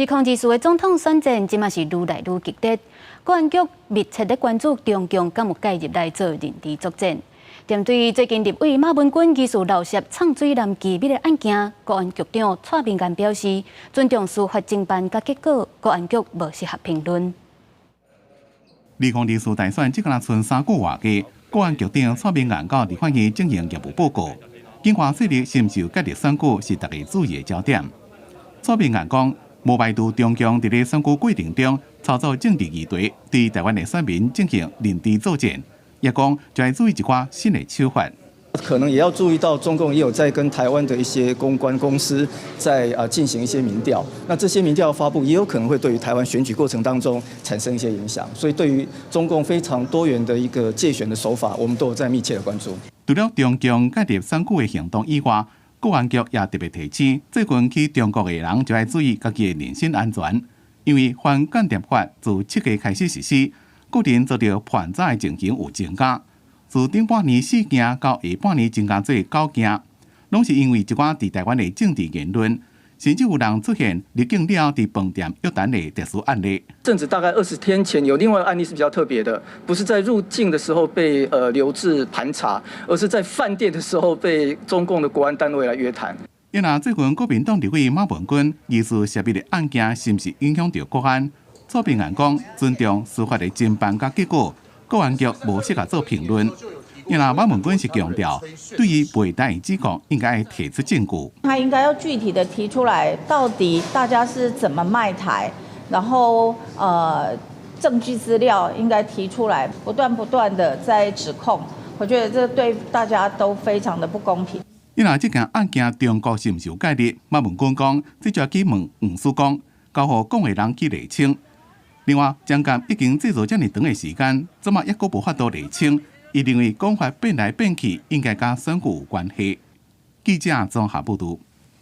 2024的總統選戰，這馬是愈來愈激烈。國安局密切咧關注中共敢有介入來做認知作戰。針對最近立委馬文君疑似漏洩藏水藍機密的案件，國安局長蔡明彥表示，尊重司法偵辦佮結果，國安局無適合評論。2024大選只閣賰三個外月，國安局長蔡明彥到立法院進行業務報告，境外勢力是毋是有介入選舉，是大家注意的焦點。蔡明彥講，無排除中共佇咧選舉過程中操作政治議題，對台灣的選民進行認知作戰。也講就愛注意一寡新的手法。可能也要注意到，中共也有在跟台灣的一些公關公司在進行一些民調，那這些民調發布也有可能會對於台灣選舉過程當中產生一些影響，所以對於中共非常多元的一個介選的手法，我們都有在密切的關注。除了中共介入選舉的行動以外，國安局也特別提醒，最近去中國的人就愛注意家己的人身安全，因為反間諜法自7月開始實施，個人遭著盤查的情形有增加。自頂半年四件到下半年增加做九件，攏是因為一寡佇台灣的政治言論，甚至有人出現入境了後佇飯店約談的特殊案例。甚至大概20天前有另外一個案例是比較特別的，不是在入境的時候被留置盤查，而是在飯店的時候被中共的國安單位來約談。因為最近國民黨立委馬文君疑似洩密的案件，是毋是影響著國安？蔡明彥講，尊重司法的偵辦佮結果，國安局無適合做評論。因為馬文君是強調，對於賣台的指控，應該提出證據。他應該要具體的提出來，到底大家是怎麼賣台，然後證據資料應該提出來，不斷不斷的在指控，我覺得這對大家都非常的不公平。因為這件案件中國是毋是有介入？馬文君講，這就要去問黃思光，交予講的人去釐清。另外，蔣干已經製造遮爾長的時間，這馬猶閣無法度釐清？伊認為講法變來變去，應該佮選舉有關係。記者綜合報導。